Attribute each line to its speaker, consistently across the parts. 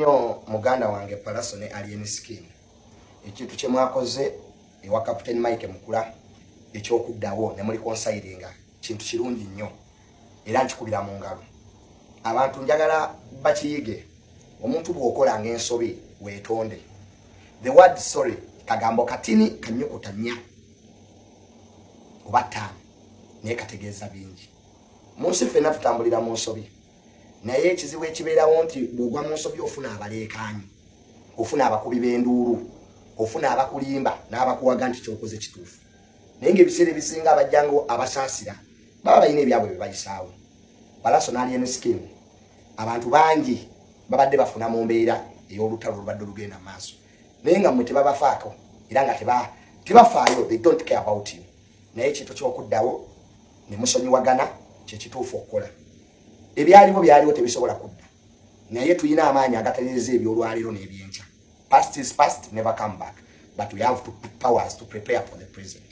Speaker 1: nnyo muganda wange Pallaso ne Alien Skin. Ekintu kye mwakoze ewa Captain Mike Mukula ekyokuddawo ne mulikonsayiringa kintu kirungi nnyo era nkikubira mu ngalo. Abantu njagala bakiyige, omuntu bw'okola ng'ensobi weetonde. The word sorry kagambo katini kanyukuta nnya oba ttaano naye kategeeza bingi. Mu nsi ffenna tutambulira mu nsobi, naye ekizibu ekibeerawo nti bw'ogwa mu nsobi ofuna abaleekaanyi, ofuna abakubi b'enduulu, ofuna abakulimba n'abakuwaga nti kyokoze kituufu, naye ng'ebiseera ebisinga abajjangu abasaasira baba balina ebyabwe bye bayisaawo. Pallaso n'Alien Skin abantu bangi babadde bafuna mu mbeera ey'olutalo olubadde olugenda mu maaso, naye nga mmwe tebabafaako era nga tebafaayo, they don't care about you. Naye ekintu ky'okuddawo ne musonyiwagana kye kituufu okukola. Ebyaliwo byaliwo, tebisobola kudda, naye tulina amaanyi agatereeza ebyolwaleero n'ebyenkya. Past is past, never come back, but we have to powers to prepare for the present.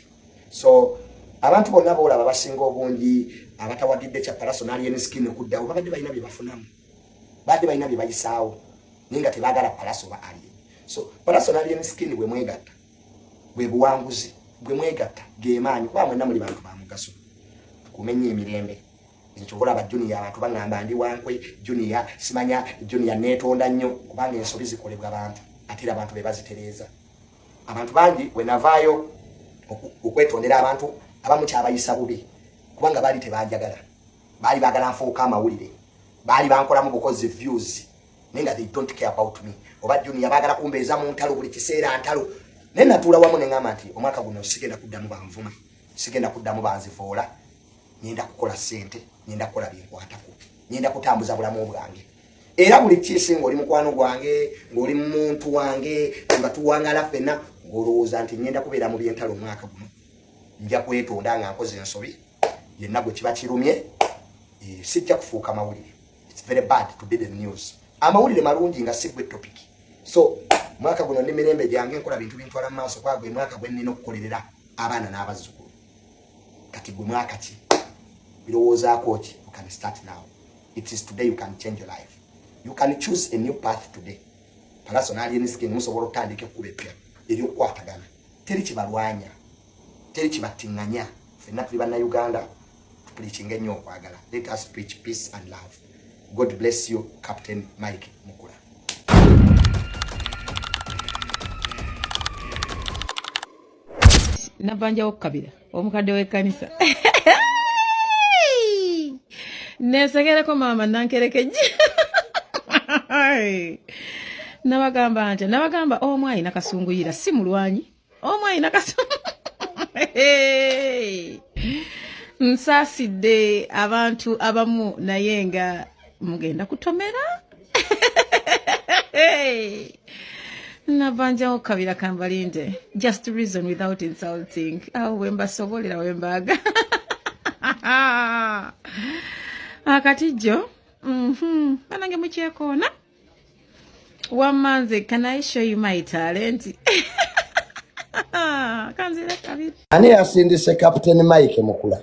Speaker 1: So abantu bonna boolaba basinga obungi abatawagidde kya Pallaso n'Alien Skin okuddawo babadde balina bye bafunamu, babadde balina bye bayisaawo, naye nga tebaagala Pallaso oba Alien. So Pallaso n'Alien Skin bwe mwegatta bwe buwanguzi, bwe mwegatta gemaanyi, kuba mwenna muli bantu ba mugaso. Tukumenye emirembe. Nze kyova olaba Junior abantu baŋŋamba ndi wankwe, Junior simanya, Junior neetonda nnyo, kubanga ensobi zikolebwa bantu ate era abantu be bazitereeza. Abantu bangi we navaayo okwetondera abantu abamu kyabayisa bubi, kubanga baali tebanjagala, baali baagala nfuuka amawulire, baali bankolamu bukozi views, naye nga they don't care about me. Oba Junior baagala kumbeeza mu ntalo buli kiseera ntalo, naye natuula wamu ne ŋŋamba nti omwaka guno sigenda kuddamu banvuma, sigenda kuddamu banzivoola, ngenda kukola ssente, ngenda kukola binkwatako, ngenda kutambuza bulamu bwange. Era buli kiisi ng'oli mukwano gwange, ng'oli muntu wange, nga tuwangala ffenna, ng'olowooza nti ngenda kubeera mu byentalo omwaka guno, nja kwetonda nga nkoze ensobi, yenna gwe kiba kirumye, sijja kufuuka mawulire. It's very bad to be the news. Amawulire malungi nga si gwe topic. So mwaka guno ndi mirembe gyange, nkola bintu bintwala mu maaso, kwa gwe mwaka gwe nnina okukolerera abaana n'abazzukulu. Kati gwe mwaka ki birowoozaako ki? You can start now. It is today you can change your life. You can choose a new path today. Pallaso n'Alien Skin musobola okutandika ekkubo eppya ery'okukwatagana. Teri kibalwanya, teri kibattiŋŋanya, ffenna tuli bannayuganda. Tupreachinga ennyo okwagala. Let us preach peace and love. God bless you, Captain Mike Mukula.
Speaker 2: Nabanjawo kabira omukadde w'ekkanisa nesegereko maama nankerekejje. Nabagamba nti nabagamba omu alina kasunguyira si mulwanyi, omu alina kasungu. Nsaasidde abantu abamu naye nga mugenda kutomera. Nabanjawo kabira kambalinde, just reason without insulting. Awo wembasobolera wembaga akatijjo. Banange mukyekoona wamma nze can I show you my talent? Kanzira kabiri.
Speaker 1: Ani yasindise Captain Mike Mukula?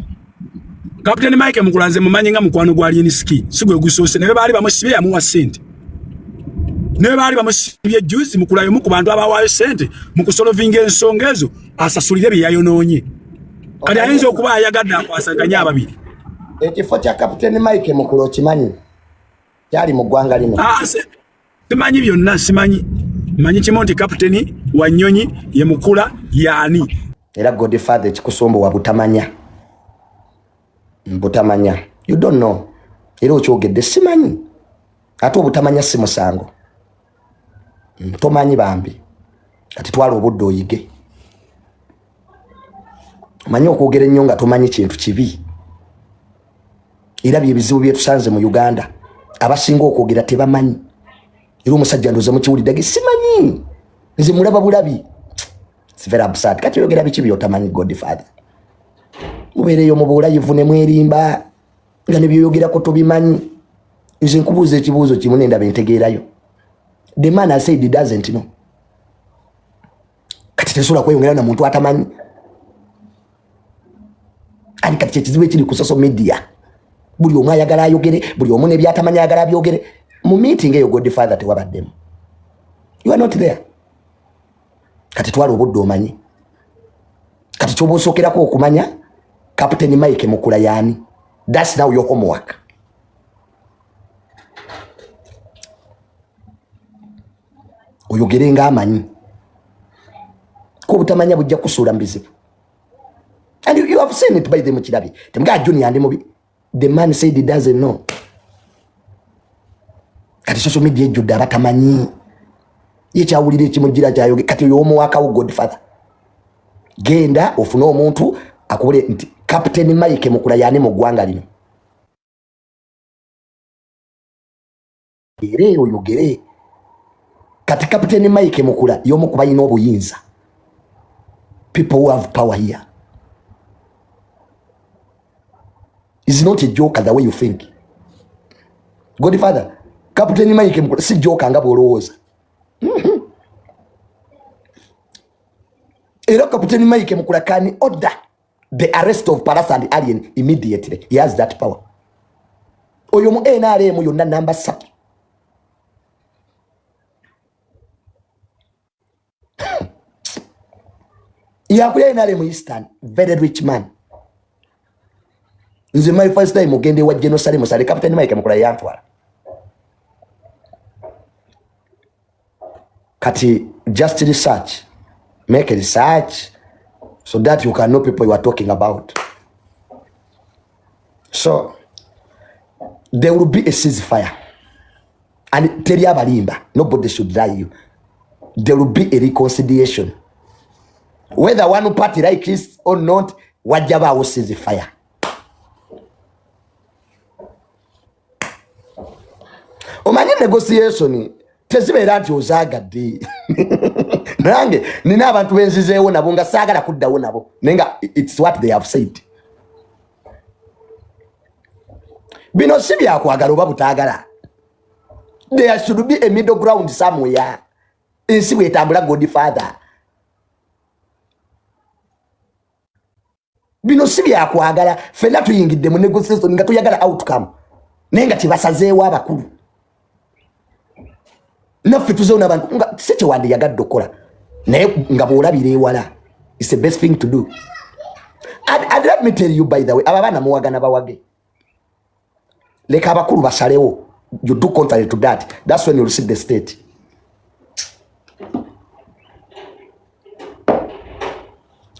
Speaker 3: Captain Mike Mukula nze mumanyi nga mukwano gwa Alien Skin, si gwe gusoose. Naye baali bamusibye yamuwa ssente, naye baali bamusibye juzi. Mukula y'omu ku bantu abawaayo ssente mu kusolovinga ensonga ezo asasulire bye yayonoonye. Kati ayinza okuba ayagadde akwasaganye ababiri.
Speaker 1: Ekifo kya Captain Mike Mukula okimanyi kyali mu ggwanga lino?
Speaker 3: Ah, simanyi byonna, simanyi. Manyi kimu nti kaputeni wa nnyonyi ye Mukula yaani.
Speaker 1: Era Godfather ekikusumbuwa butamanya, butamanya. You don't know, era okyogedde simanyi. Ate obutamanya si musango. Tomanyi bambi, kati twala obudde oyige. Omanyi okwogera ennyo nga tomanyi kintu kibi, era byebizibu byetusanze mu Uganda. Abasinga okwogera tebamanyi. Era omusajja ndoza mukiwulidde, simanyi, nze mulaba bulabi. It's very absurd. Kati oyogera biki byotamanyi, Godfather? Mubeereyo mu buulayivu ne mwerimba nga ne byoyogerako tobimanyi. Nze nkubuuza ekibuuzo kimu nendaba entegeerayo. The man has said he doesn't know. Kati tesobola kweyongera na muntu atamanyi. Ani kati kyekizibu ekiri ku social media, buli omu ayagala ayogere, buli omu nebyatamanyi ayagala abyogere. Mu meeting eyo Godfather tewabaddemu, you are not there. Kati twala obudde omanye. Kati kyoba osookerako okumanya Captain Mike Mukula yaani. That's now your homework. Oyogere ng'amanyi, ko obutamanya bujja kusuula mu bizibu. And you have seen it by the mukirabye temugaa Junior ndi mubi. The man said he doesn't know. Kati social media ejjudde abatamanyi, ye kyawulira ekimujjira kyayoge. Kati oyo omuwakawo Godfather, genda ofune omuntu akubule nti Captain Mike Mukula yaani mu ggwanga lino, era oyogere. Kati Captain Mike Mukula y'omu ku balina obuyinza, people who have power here. Is not a joker the way you think. Godfather, Captain Mike Mukula si joker nga bw'olowooza. Era Captain Mike Mukula can order the arrest of Paras and Alien immediately. He has that power. Oyo mu NRM yonna namba 3. Yakulya NRM Eastern, very rich man. Nze my first time ogende wa General Salim Saleh, Captain Mike Mukula yantwala. Kati just research, make a research so that you can know people you are talking about. So there will be a ceasefire. And teri abalimba, nobody should lie you. There will be a reconciliation. Whether one party likes it or not, wajja baawo ceasefire. Omanyi negotiation tezibeera nti ozaagadde. Nange nina abantu benzizeewo nabo nga saagala kuddawo nabo, naye nga it's what they have said. Bino si byakwagala oba butaagala. There should be a middle ground somewhere. Ensi bwetambula, Godfather. Bino si byakwagala. Ffenna tuyingidde mu negotiation nga tuyagala outcome, naye nga kyebasazeewo abakulu. Naffe tuzeewo n'abantu nga si kyewandiyagadde okukola, naye nga bw'olabira ewala, it's the best thing to do. And let me tell you, by the way, abo abaana muwagana bawage, leka abakulu basalewo. You do contrary to that, that's when you'll see the state.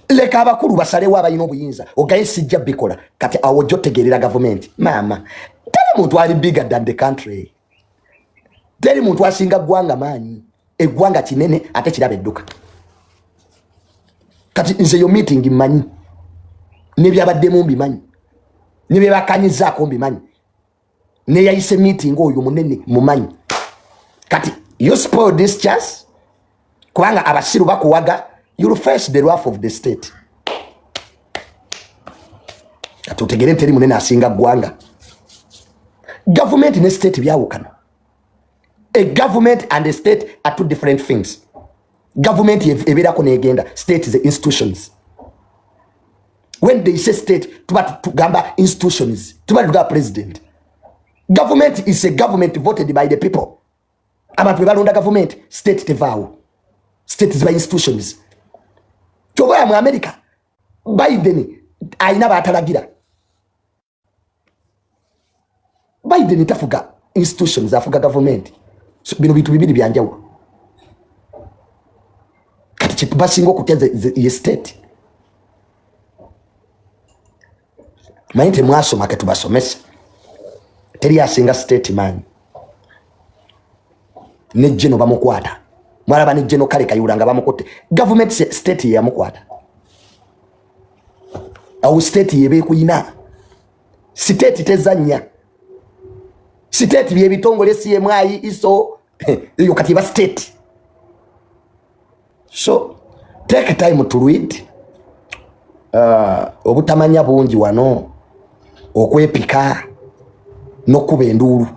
Speaker 1: Leka abakulu basalewo abalina obuyinza, ogaye sijja bikola. Kati awo ojja otegeerera gavumenti. Maama, teri muntu ali bigger than the country, teri muntu asinga ggwanga maanyi. Eggwanga kinene ate kiraba edduka. Kati nze yo meeting mmanyi, nebyabaddemu mbimanyi, nebyebakanyizaako mbimanyi, neyayise meeting oyo munene mumanyi. Kati you spoil this chance, kubanga abasiru bakuwaga, you'll face the wrath of the state. Kati otegere nti teri munene asinga ggwanga. Gavumenti ne state byawukana. A government and a state are two different things. Government ebeerako negenda, state is the institutions. When they say state, tuba tugamba institutions, tuba tugamba president. Government is a government voted by the people. Abantu bebalonda government, state tevaawo. State ziba institutions. Kyova mu America, Biden alina batalagira. Biden tafuga institutions, afuga government. So, bino bintu bibiri byanjawulo. Kati kyetubasinga okutya ye state. Manyi temwasoma, ketubasomesa. Teri asinga state man. Ne Geno bamukwata. Mwalaba ne Geno kale Kayihura nga bamukutte. Government state ye yamukwata. Awo state yebe kuyina. State tezannya. State byebitongole CMI ISO eyo kati ba state. So take time to read. Obutamanya bungi wano, okwepika n'okuba enduulu.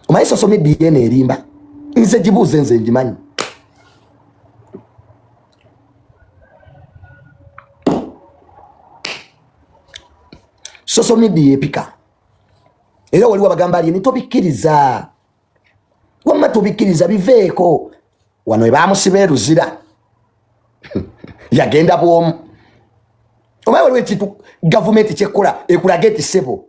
Speaker 1: Omanyi social media eno erimba, nze gibuuze, nze ngimanyi. Social media epika, era waliwo abagamba ali nitobikkiriza. Wamma tubikkiriza biveeko. Wano ebamusiba eruzira yagenda bwomu. Oba waliwo ekintu gavumenti kyekola ekulaga eti ssebo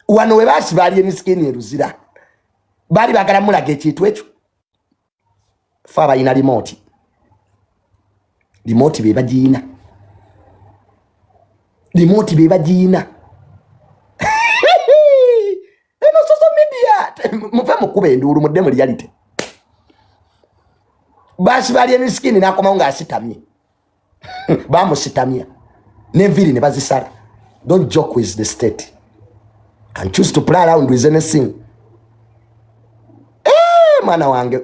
Speaker 1: wano we basiba Alien Skin eruzira baali baagala mulaga ekintu ekyo. Fe abalina limooti, limooti be bagiyina, limooti be bagiyina. Eno social media, muve mukuba enduulu, mudde mu reality. Basiba Alien Skin n'akomawo ng'asitamye, bamusitamya n'enviiri ne bazisala. Don't joke with the state and choose to play around with anything. Eh, mwana wange,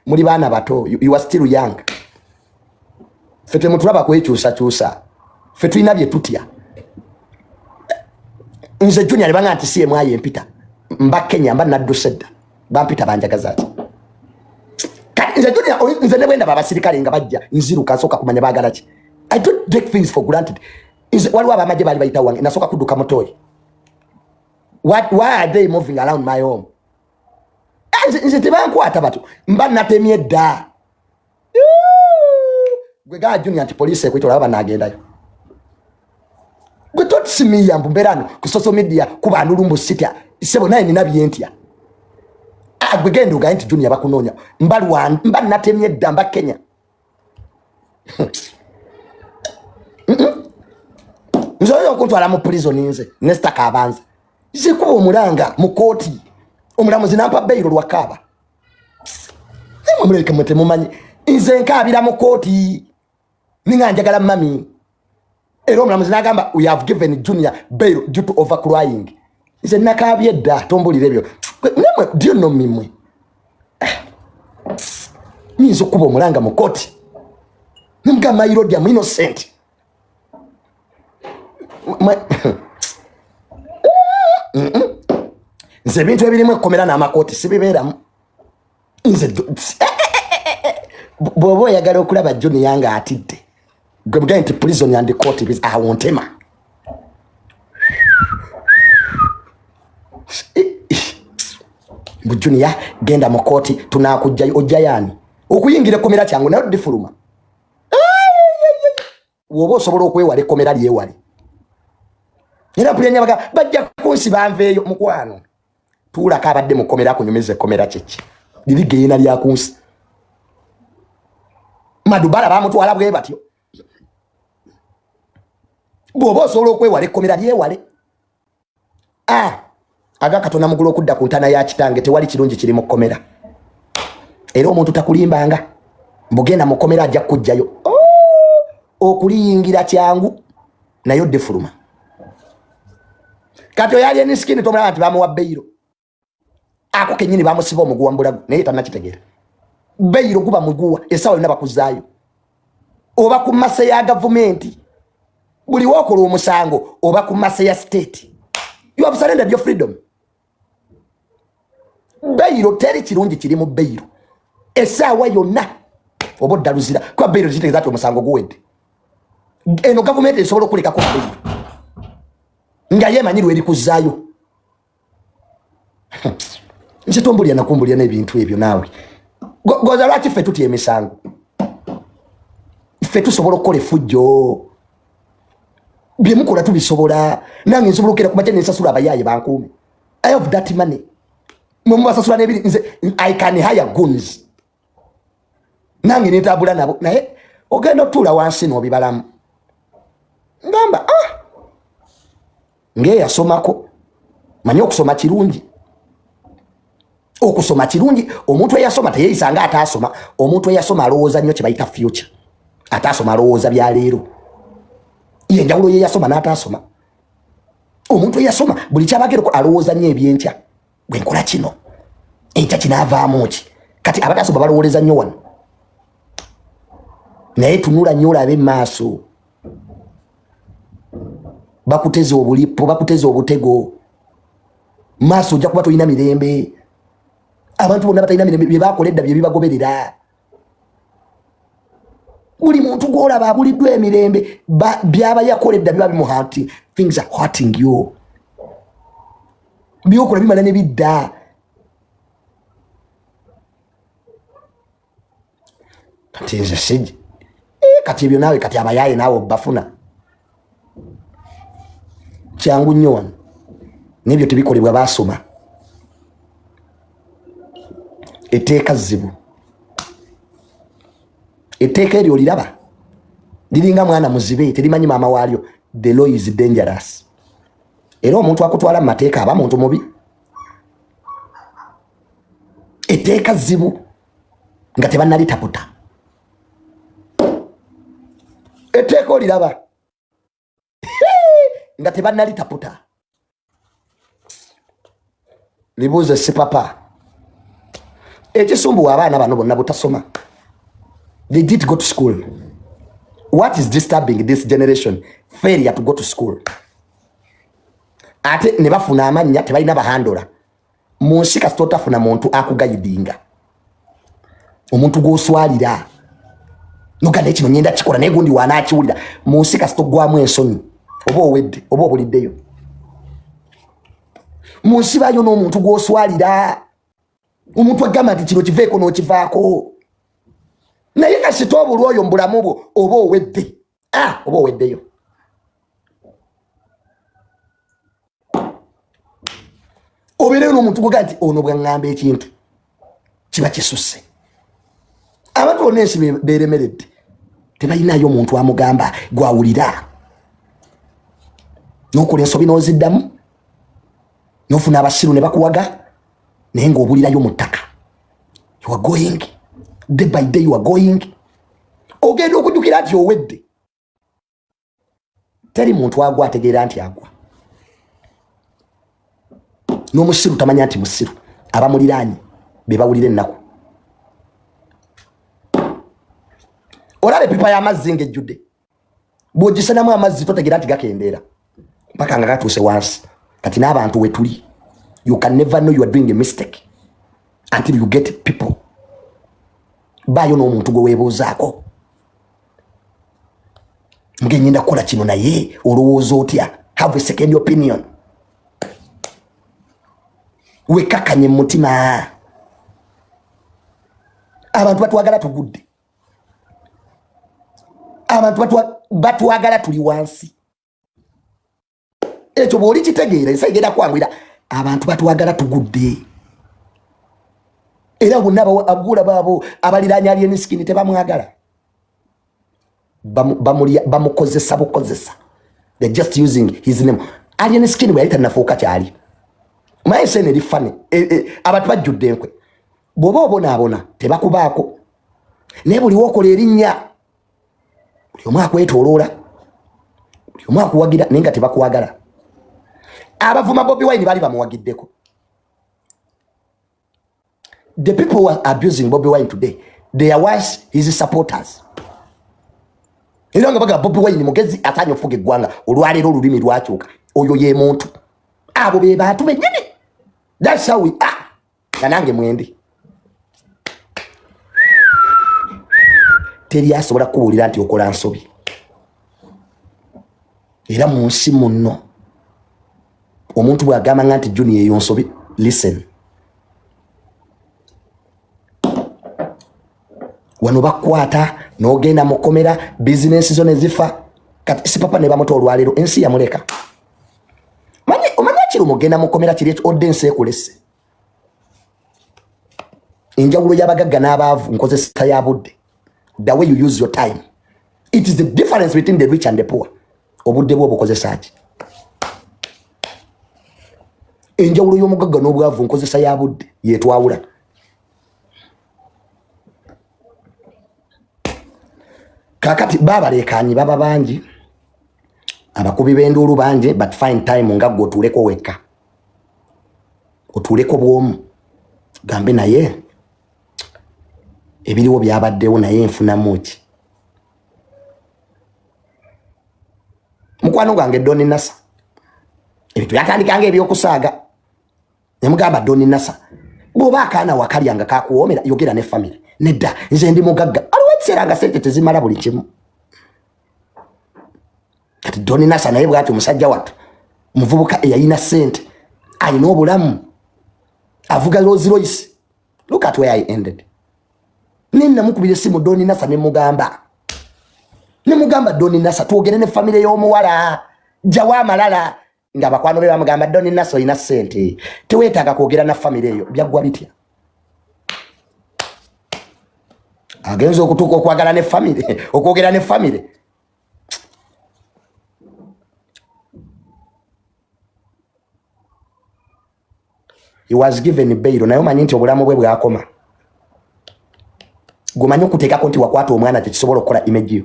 Speaker 1: muli baana bato, you are still young. Ffe temutulaba kwekyusakyusa, ffe tulina bye tutya. Nze Junior ne banga nti si emwayo empita mba Kenya, mba nadduse dda, bampita banjagaza ati. Kati nze Junior, nze ne bwendaba abasirikale nga bajja nziruka, nsooka kumanya baagala ki. I don't take things for granted. Nze waliwo abamagye baali bayita wange, nasooka kudduka mutoyi. Why are they moving around my home? Nze tebankwata batyo, mba natemye dda. Gwe gaa Junior nti poliisi ekwita, olaba banagendayo. Gwe totisimiya mbu mbeera no ku social media kuba ndulumbu sitya sebo, naye nina byentya. Ah, gwe genda ogaye nti Junior bakunoonya, mba natemye dda, mba Kenya. Nze oyo okuntwala mu prison, nze nesitaka abanza zikuba omulanga mu kooti, omulamuzi nampa beyiro lwakaaba. Namwe muleke mwe temumanyi, nze nkaabira mu kooti ninga njagala mami, era omulamuzi nagamba, "We have given Junior bail due to overcrying." Nze nakaabye dda, tombulira ebyo. Namwe, do you know me? Mwe nyinza okuba omulanga mu kooti nemugamba, "My lord, am innocent." Nze ebintu ebirimu ekkomera n'amakooti sibibeeramu. Nze bw'oba oyagala okulaba Junior nga atidde, gwe mugaye nti prison and court, awo ntema. Mbu Junior genda mu kooti tunakugjayo, ojjayo ani? Okuyingira ekkomera kyangu, naye odifuluma. Woba osobola okwewala ekkomera lyewale. Era mpulira nyabaga bajja kunsiba nveeyo. Mukwano, tuulako abadde mu kkomera akunyumiza ekkomera kyeki liri geena lya kunsi. Madubala bamutwala bwe batyo. Bw'oba osobola okwewala ekkomera lyewale. Ah, aga Katonda mugula okudda ku ntaana ya kitange, tewali kirungi kiri mu kkomera. Era omuntu takulimbanga mbugenda mu kkomera ajja kukugjayo. Oh, okuliyingira kyangu naye oddefuluma. Kati oyo Alien Skin tomulaba nti bamuwa beyiro, ako kenyini bamusiba omuguwa mbulago, naye tanakitegeera. Beyiro guba muguwa, essaawa yonna bakuzaayo oba ku mase ya gavumenti. Buli wokola omusango oba ku mase ya state, you have surrendered your freedom. Beyiro teri kirungi kiri mu beyiro, essaawa yonna oba oddaluzira, kuba beyiro kitegeeza nti omusango guwedde. Eno gavumenti esobola okulekako beyiro nga yemanyi lwerikuzaayo. Nze tombulya nakumbulya n'ebintu ebyo naawe. Goza lwaki ffe tutya emisango? Ffe tusobola okukola effujjo, byemukola tubisobola. Nange nsobola okukera kumakya nensasula abayaaye bankuume. I have that money. Mwe mubasasula n'ebiri, nze I can hire goons, nange nentambula nabo. Naye ogenda otuula wansi n'obibalamu, ngamba, ah, ng'eyasomako manyi okusoma kirungi, okusoma kirungi. Omuntu eyasoma teyeyisa nga ataasoma. Omuntu eyasoma alowooza nnyo kye bayita future, ataasoma alowooza bya leero. Yenjawulo yeyasoma n'ataasoma. Omuntu eyasoma buli kyabagereko alowooza nnyo ebyenkya, bwe nkola kino enkya kinaavaamu ki? Kati abataasoma balowooleza nnyo wano, naye tunula nnyo olabe maaso. Bakuteza obulipo, bakuteza obutego maaso, ojja kuba tolina mirembe. Abantu bonna batalina mirembe bye bakola edda bye bibagoberera. Buli muntu gwolaba abuliddwa emirembe, byaba yakola edda biba bimuhunting. Things are hurting you, byokola bimala ne bidda. Kati nze siji kati ebyo naawe kati abayaaye naawe obafuna kyangu nnyo wano, n'ebyo tebikolebwa baasoma. Etteeka zzibu, etteeka eryo oliraba liringa mwana muzibe, terimanyi maama waalyo. The law is dangerous. Era omuntu akutwala mu mateeka aba muntu mubi. Etteeka zzibu nga tebannalitaputa. Etteeka oliraba nga tebannalitaputa, libuuze sipapa. Ekisumbuwa abaana bano bonna butasoma. They did go to school. What is disturbing this generation? Failure to go to school. Ate ne bafuna amannya, tebalina bahandola mu nsi. Kasita otafuna muntu akuguidinga, omuntu gw'oswalira noga naye kino ngenda kikola naye gundi wanaakiwulira mu nsi, kasita oggwamu ensonyi oba owedde oba obuliddeyo mu nsi. Bayo n'omuntu gw'oswalira, omuntu agamba nti kino kiveeko n'okivaako, naye kasita obulwa oyo mu bulamu bwo oba owedde, oba oweddeyo. Obeereyo n'omuntu gwogaa nti ono bwaŋŋamba ekintu kiba kisusse. Abantu bonna ensi beeremeredde, tebalinayo omuntu amugamba gwawulira. Nokola ensobi n'oziddamu, nofuna abasiru ne bakuwaga, naye ng'obulirayo mu ttaka. You are going day by day, you are going, ogenda okujjukira nti owedde. Teri muntu agwa ategeera nti agwa. N'omusiru tamanya nti musiru. Abamuliraanye be bawulira ennaku. Olaba epipa y'amazzi ng'ejjudde, bw'ogisenamu amazzi totegeera nti gakendeera mpaka nga gatuuse wansi. Kati n'abantu wetuli, you can never know you are doing a mistake until you get people. Baayo n'omuntu gwe weebuuzaako, ngenda kukola kino naye olowooza otya? Have a second opinion. Wekakanye mu mutima. Abantu batwagala tugudde, abantu batwagala tuli wansi. Ekyo bw'oli kitegeera, ensi egenda kwanguyira. Abantu batwagala tugudde, era bonna abugula baabo abaliraanya Alien Skin tebamwagala. Bamukozesa bukozesa. They're just using his name. Alien Skin bwe yali tannafuuka kyali, omanyi ensi eno eri funny. Abantu bajjudde enkwe. Bw'oba obonaabona tebakubaako, naye buli wokola erinnya buli omu akwetooloola, buli omu akuwagira, naye nga tebakwagala. Abavuma Bobi Wine baali bamuwagiddeko. The people who are abusing Bobi Wine today, they are once his supporters. Era nga bagamba Bobi Wine mugezi, asaanye okufuga eggwanga. Olwaleero olulimi lwakyuka. Oyo ye muntu, abo be bantu bennyini. That's how we are, nga nange mwendi. Teri asobola kukubuulira nti okola nsobi. Era mu nsi muno omuntu bw'agamba nga nti Junior eyo nsobi, listen. Wano bakwata n'ogenda mukomera, bizinensi zo ne zifa. Kati si papa ne bamuta olwaleero, ensi yamuleka. Omanyi ekiruma ogenda mukomera kiri odde ensi ekulese. Enjawulo y'abagagga n'abaavu nkozesa ya budde. The way you use your time, it is the difference between the rich and the poor. Obudde bwo obukozesa ki? Enjawulo y'omugagga n'obwavu nkozesa ya budde yetwawula. Kakati babaleekaanyi baba bangi, abakubi b'enduulu bangi, but find time nga gwe otuuleko wekka, otuuleko bwomu, gambe naye ebiriwo byabaddewo, naye nfunamu ki? Mukwano gwange Doni Nasa, ebintu byatandikanga ebyokusaaga, nemugamba, "Doni Nasa, bw'oba akaana wakalya nga kakuwoomera, yogera ne family." "Nedda, nze ndi mugagga." Aliwo ekiseera nga sente tezimala buli kimu. Kati Doni Nasa naye bwati, omusajja wattu muvubuka eyalina sente, alina obulamu, avuga Rolls Royce. Look at where I ended. Naye namukubira essimu Doni Nasa nemugamba, nemugamba, "Doni Nasa, twogere ne famire y'omuwala, jawo amalala." Nga bakwano be bamugamba, "Doni Nasa, olina ssente, teweetaaga kwogera na famire eyo." Byaggwa bitya? Agenza okutuuka okwagala ne famire, okwogera ne famire. He was given bail, naye omanyi nti obulamu bwe bwakoma. Gwemanyi okuteekako nti wakwata omwana tekisobola okukola image yo.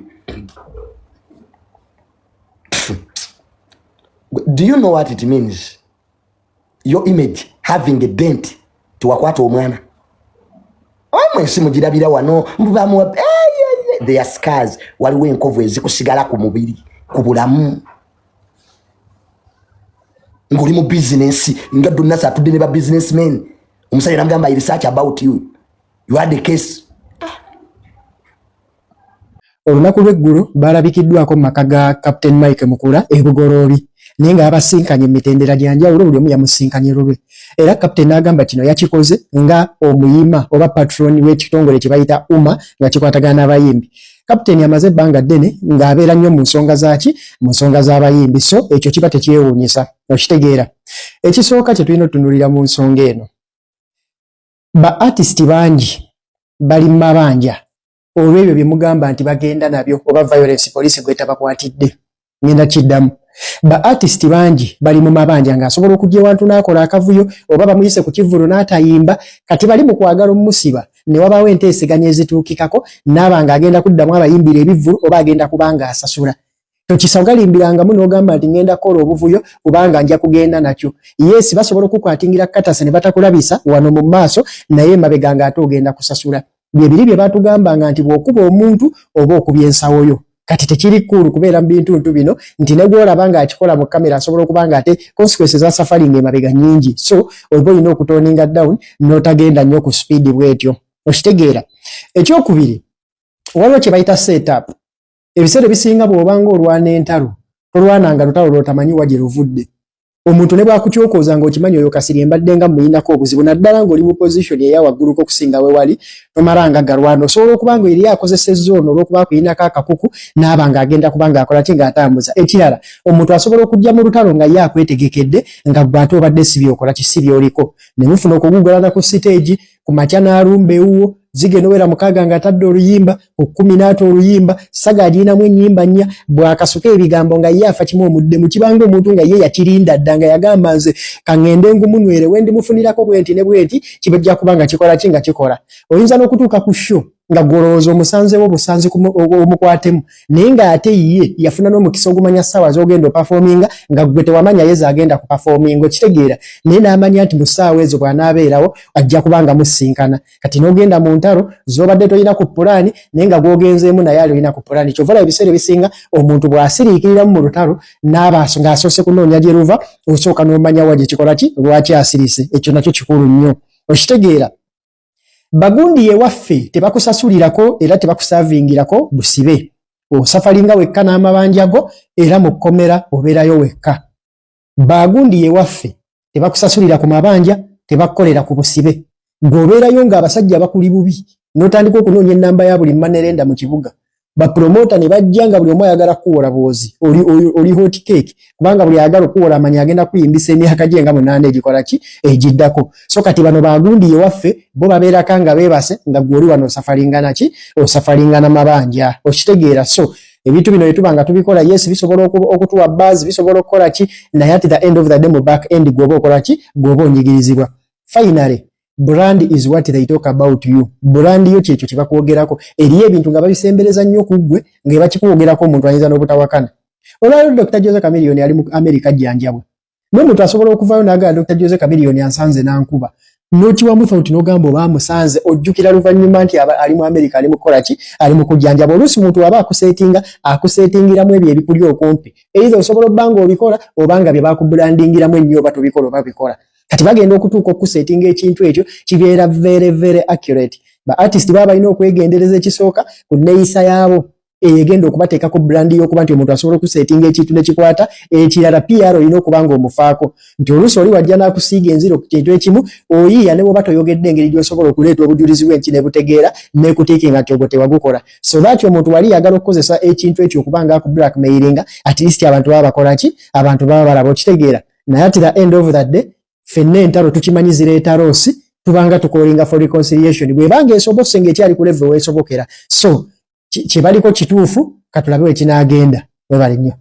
Speaker 1: Do you know what it means, your image having a dent, tiwakwata omwana? Omwe ensi mugirabira wano mbubamuwa. There are scars, waliwo enkovu ezikusigala ku mubiri, ku bulamu, ng'oli mu bizinensi nga Donasa atudde ne ba businessmen. Omusajja namugamba, "I research about you, you had a case."
Speaker 4: Olunaku lw'eggulo baalabikiddwako mu maka ga Captain Mike Mukula e Bugoloobi, naye nga babasinkanye emitendera gya njawulo, buli omu yamusinkanye lulwe. Era Captain n'agamba kino yakikoze nga omuyima oba patron w'ekitongole kye bayita UMA nga kikwatagana n'abayimbi. Captain amaze ebbanga ddene ng'abeera nnyo mu nsonga zaaki, mu nsonga z'abayimbi, so ekyo kiba tekyewuunyisa. Okitegeera? Ekisooka kye tulina otutunulira mu nsonga eno, ba artist bangi bali mu mabanja olw'ebyo bye mugamba nti bagenda nabyo oba violence police gwetabakwatidde. Ngenda kiddamu, ba artist bangi bali mu mabanja ng'asobola okujja ewantu n'akola akavuyo oba bamuyise ku kivvulu n'atayimba. Kati bali mu kwagala omusiba ne wabaawo enteeseganya ezituukikako n'aba ng'agenda kuddamu abayimbira ebivvulu oba agenda kuba ng'asasula. Tokisagalimbirangamu n'ogamba nti ngenda kukola obuvuyo kubanga nja kugenda nakyo. Yes, basobola okukwatingira katase ne batakulabisa wano mu maaso, naye emabega ng'ate ogenda kusasula. Bye biri bye batugambanga nti bw'okuba omuntu oba okubya ensawo yo. Kati tekiri cool kubeera mu bintuntu bino nti ne gw'olaba ng'akikola mu kamera asobola okuba nga ate consequences za suffering emabega nnyingi, so oba olina okutoninga down n'otagenda nnyo ku speed bw'etyo. Okitegeera? Ekyokubiri, waliwo kye bayita setup. Ebiseera ebisinga bw'obanga olwana entalo, tolwananga lutalo lw'otamanyi wa gye luvudde. Omuntu ne bw'akukyokooza ng'okimanyi oyo Kasirye mbadde nga muyinako obuzibu, naddala ng'oli mu position eya wagguluko okusinga we wali, tomalanga galwana. Osobola okuba nga eri akozesezza ono olw'okuba akuyinako akakuku n'aba ng'agenda kuba ng'akola ki, ng'atambuza. Ekirala, omuntu asobola okujja mu lutalo nga ye akwetegekedde, nga ggwe ate obadde si byokola ki, si by'oliko, ne mufuna okugugulana ku siteegi. Ku makya n'alumba ewuwo, zigenda owera 6 ng'atadde oluyimba, ku 10 n'ata oluyimba, saga agirinamu ennyimba nnya. Bw'akasuka ebigambo nga ye afa kimu omuddemu, kibanga omuntu nga ye yakirinda dda, nga yagamba, "Nze kaŋŋende ngumunywere we ndimufunirako bwenti ne bwenti." Kibajja kuba nga kikola ki, nga kikola. Oyinza n'okutuuka ku show nga gw'olowooza omusanzewo obusanzi omukwatemu, naye ng'ate ye yafuna n'omukisa ogumanya ssaawa z'ogenda opafominga nga ggwe tewamanya ye z'agenda kupafominga. Okitegeera? Naye n'amanya nti mu ssaawa ezo bw'anaabeerawo ajja kuba nga musinkana. Kati n'ogenda mu ntalo z'obadde tolina ku pulaani, naye nga gw'ogenzeemu naye ali olina ku pulaani. Kyova olaba ebiseera ebisinga omuntu bw'asiriikiriramu mu lutalo n'aba ng'asoose kunoonya gye luva, osooka n'omanya wa gye kikola ki, lwaki asirise. Ekyo nakyo kikulu nnyo. Okitegeera? Bagundi ewaffe tebakusasulirako era tebakusaavingirako busibe. Osafalinga wekka n'amabanja go, era mu kkomera obeerayo wekka. Bagundi ewaffe tebakusasulira ku mabanja, tebakukolera ku busibe. Gw'obeerayo ng'abasajja bakuli bubi, n'otandika okunoonya ennamba ya buli manerenda mu kibuga. Bapromota ne bajja nga buli omu ayagala kukuwola bwozi. Oli hot cake, kubanga buli ayagala okuwola amanya agenda kuyimbisa emyaka gye nga 8 egikola ki, egiddako. So kati bano bagundi ewaffe bo babeerako nga beebase, nga gwe oli wano osafalingana ki, osafalingana mabanja. Okitegeera? So ebintu bino byetuba nga tubikola, yes, bisobola okutuwa buzz, bisobola okukola ki, naye at the end of the day, mu back end gwoba okola ki, gwoba onyigirizibwa. Finally, brand is what they talk about you. Brand yo kyekyo kyebakwogerako. Eriyo ebintu nga babisembereza nnyo ku ggwe nga bakikwogerako, omuntu ayinza n'obutawakana. Olwaliro Dr Jose Chameleone ali mu America jjanjabwe, n'omuntu asobola okuvayo n'agamba, "Dr Jose Chameleone ansanze n'ankuba." N'okiwamu thought n'ogamba oba amusanze, ojjukira luvannyuma nti ali mu America, ali mu kukola ki, ali mu kujjanjaba. Oluusi muntu aba akuseetinga, akuseetingiramu ebyo ebikuli okumpi, either osobola obba nga obikola oba nga bye bakubulandingiramu ennyo, oba tobikola oba bikola. Kati bagenda okutuuka okuseetinga ekintu ekyo kibeera very very accurate. Ba artist baba balina okwegendereza ekisooka ku nneeyisa yaabo. Eyo egenda okubateekako brand y'okuba nti omuntu asobola okuseetinga ekintu nekikwata. Ekirala, PR olina okuba nga omufaako, nti oluusi oli wajja n'akusiiga enziro ku kintu ekimu, oyiiya ne bwoba toyogedde engeri gy'osobola okuleeta obujulizi bw'enki ne butegeera nekutiikinga nti ogwo tewagukola, so that omuntu wali yagala okukozesa ekintu ekyo okuba nga aku blackmailinga, at least abantu baba bakola ki? Abantu baba balaba, okitegeera? Naye at the end of the day, ffenna entalo tukimanyi zireeta loss. Tubanga tucallinga for reconciliation bwebanga esobose, ng'ekyali ku level weesobokera. So kyebaliko kituufu, katulabe we kinaagenda. Webale nnyo.